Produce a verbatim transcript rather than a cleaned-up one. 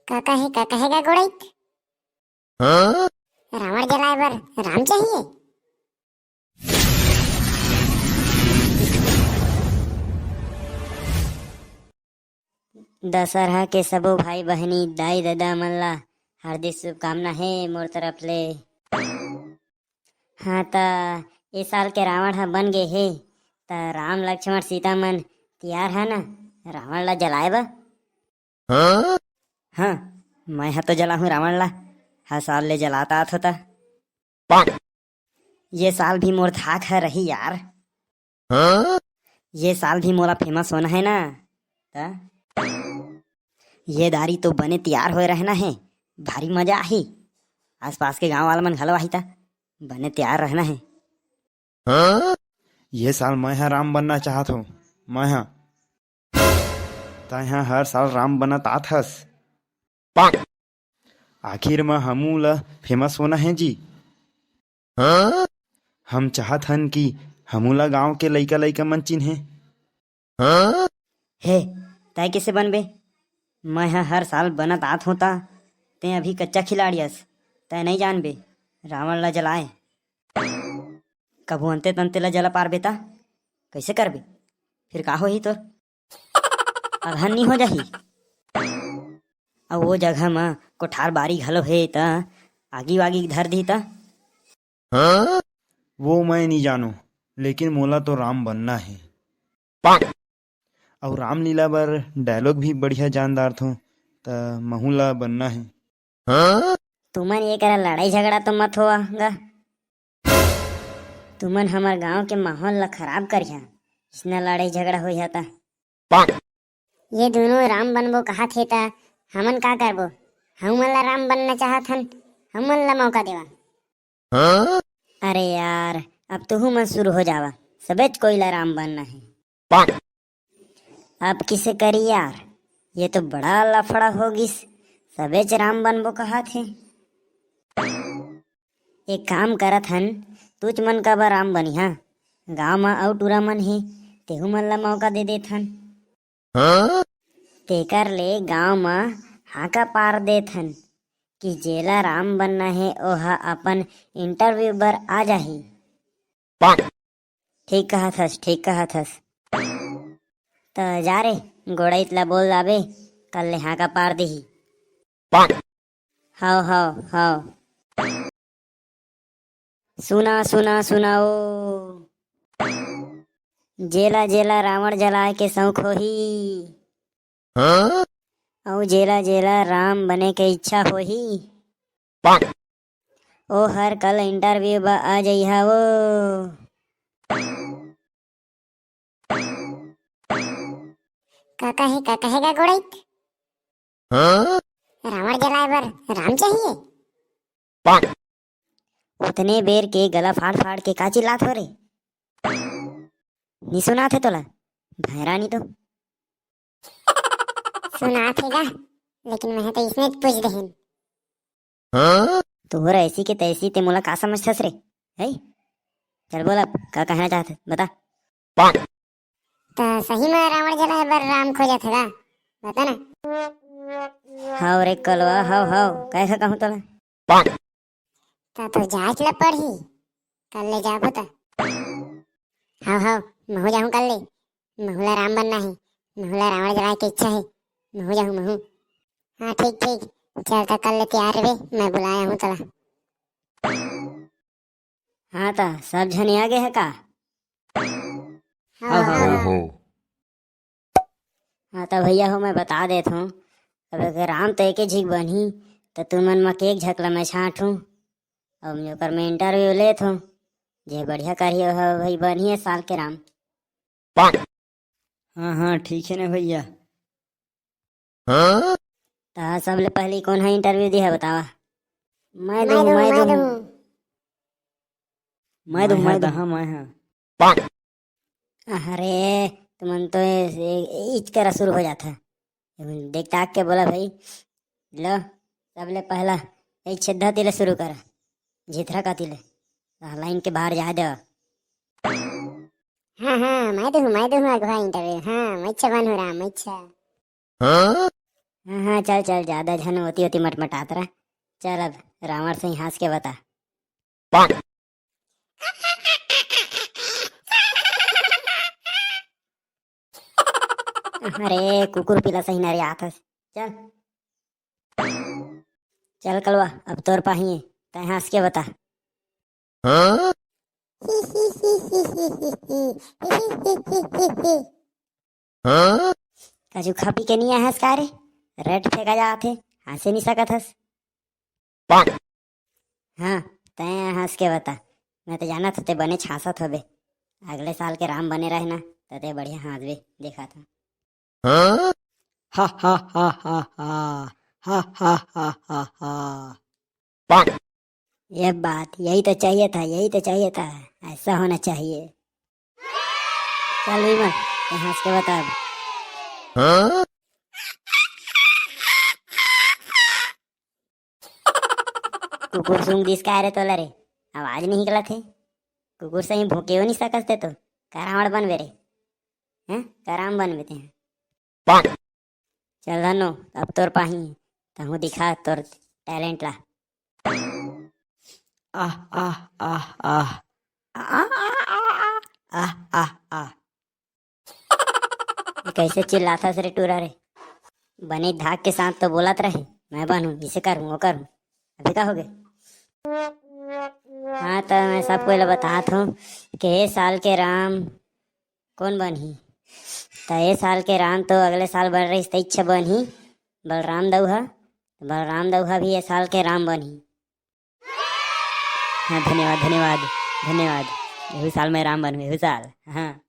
का कहे, का कहे गा गोड़ाइत? हाँ? रावण जलाए बर राम चाहिए? दशहरा के सबो भाई बहिनी, दाई ददा मन ला हार्दिक शुभकामना हे मोर तरफ ले। हाँ, त ए साल के रावण ह बन गे हे, त राम लक्ष्मण सीता मन तियार ह ना रावण ला जलाए बर? हाँ? हाँ, मैं ह तो जलाहूँ रावण ला, हर साल ले जलात आत हों त। ये साल भी मोर धाक ह रही यार। हाँ? ये साल भी मोला फेमस होना हे ना, त ये दारी तो बने तियार होए रहना हे, भारी मजा आही। आसपास के गांव वाला मन घलो आही, त बने तियार रहना हे। हाँ? ये साल मैं ह राम बनना चाहत हों, मैं ह। तैं ह हर साल राम बनत आत हस। आखिर म हमू ल फेमस होना हे जी। हाँ? हम चाहत हन कि हमू ल गांव के लइका लइका मन चिन्हे। हाँ? हे, तैं कइसे बनबे? मैं ह हर साल बनत आत हों त तैं अभी कच्चा खिलाड़ी अस, तैं नइ जानबे रावण ल जलाए। कभू अंते तंते ल जला पारबे त कइसे करबे? फिर का होही तोर? अगहन नी हो जाही? अउ वो जगह म कोठार बारी घलो हे त आगी वागी धर दिही त? हाँ? वो मैं नी जानों, लेकिन मोला तो राम बनना हे। अउ रामलीला बर डायलॉग भी बढ़िया जान डारथों, त महू ला बनना हे। हाँ? तुमन ये करा लड़ाई झगड़ा तो मत होवा गा। तुमन हमर गांव के माहौल ला खराब करिहा, इसना लड़ाई झगड़ा होइहा त। ये दोनों राम बनबो कहाथे त हमन का करबो? हमन ला राम बनना चाहत हन, हमन ला मौका देवा। हाँ? अरे यार, अब तुहू मन शुरू हो जावा, सबेच कोई ला राम बनना हे। अब किसे करी यार, ये तो बड़ा लफड़ा हो गिस, सबेच राम बनबो कहाथे। एक काम करत हन, तुच मन काबर राम बनिहा, गांव म अउ टूरा मन हे, तेहू मन ला मौका दे देत हन। हाँ? तेकर ले गांव म हाका पार देत हन कि जेला राम बनना हे, ओहा अपन इंटरव्यू बर आ जाही। ठीक कहत हस, ठीक कहत हस। त जा रे, गोड़ाइत ला बोल लाबे, कल ले हाका पार दिही। हव, हव, हव। सुना, सुना, सुना ओ। जेला, जेला रावण जलाए के शौक होही, हाँ? अउ जेला, जेला राम बने के इच्छा होही, ओ हर कल इंटरव्यू बर आ जइहा ओ। का कहे, का कहे गा गोड़ाइत? हाँ? रावण जलाए बर राम चाहिए? उतने बेर के गला फाड़ फाड़ के का चिल्लात हो रे? नी सुनात हे तोला? भैरानी तो। सुनात हे गा, लेकिन मैं तो इसने पूछ देहन। हाँ? तोहर ऐसी के तैसी, ते मोला का समझथस रे? है? चल बोल, अब का कहना चाहत हस, बता। त सही में रावण जलाए बर राम खोजत हे गा? बता ना। हव रे कलवा, हव, हव, कैसे कहूँ तोला? त तो जांच ल पड़ही, कल ले जाबो त। हव, हव, महू जाहूँ कल ले। महू ला राम बनना हे, महू ला रावण जलाए के इच्छा हे, महू जाहूँ, महू। हाँ, ठीक, ठीक, चल त कल ले तैयार रहे, मैं बुलाया हूँ तोला। हाँ, त सब झन आ गे हे का? हाँ, हाँ, हाँ। हाँ। हाँ, त भैया हो, मैं बता देत हूँ, अब अगर राम त एके झिक बनही, त तुमन म के एक झक ल मैं छांटहूँ, अब ओकर मैं इंटरव्यू लेत हूँ, जे बढ़िया करही, ओह भाई बनही ए साल के राम। हाँ, हाँ, ठीक हे ना भैया। हाँ? त सबले पहली कोन हा इंटरव्यू दिहा, बतावा? मैं दूँ, मैं दूँ, मैं दूँ। मैं दूँ, मैं दूँ। हाँ, मैं हाँ। अरे, तुमन तो ए-, ए-, इच करा शुरू हो जात हे। देख ताक के बोला भाई, लो, सबले पहला ए छेद्दा तिले शुरू करा, झिथरा का तिले, लाइन के बाहर जाए देवा। हाँ, हाँ, मैं दूँ, मैं दूँ अगवा इंटरव्यू। हाँ, मैं अच्छा बनहूँ राम, मैं अच्छा। हाँ? हाँ हाँ, चल चल, ज्यादा झन ओती ओती मटमटात रह। चल अब रावण से ही हंस के बता। अरे कुकुर पीला सही नरियात हस। चल चल कलवा, अब तोर पाही, तै हंस के बता। हाँ? कछु खा पी के नहीं आहस का रे? रट फेंका जात हे, हंसे नहीं सकत हस। हाँ, तै हंस के बता, मैं तो जानत हों तै बने छासत होबे। अगले साल के राम बने रहे ना, त तै बढ़िया हंसबे, देखा था। हाँ? हा हा हा हा हा, हा हा हा हा हा। ये बात, यही तो चाहिए था, यही तो चाहिए था, ऐसा होना चाहिए। चल विमल, तै हंस के बता अब। हाँ? कुकुर सूंघ दिस का रे तोला रे? आवाज नहीं निकलत हे। कुकुर सही भोंके हो नहीं सकस ते तो। का रावण बनबे रे? हैं? का राम बनबे ते हैं? चल धनो, अब तोर पाही, तहूँ दिखा तोर talent ला। आह आह आह आह। आह आह आह। ये कैसे चिल्लाथस रे टूरा रे? बने धाक के साथ तो बोलत रहे, मैं बनहूँ, इसे करहूँ, वो करहूँ। अभी का हो गए? हाँ, तो मैं सब कोई ला बतात हूँ कि ए साल के राम कौन बनही? त ए साल के राम तो अगले साल बन रहिस, त इच्छा बनही बलराम दऊ ह। बलराम दऊ ह भी ए साल के राम बनही। हाँ, धन्यवाद, धन्यवाद, धन्यवाद। एहू साल मैं राम बनहूँ, एहू साल। हाँ।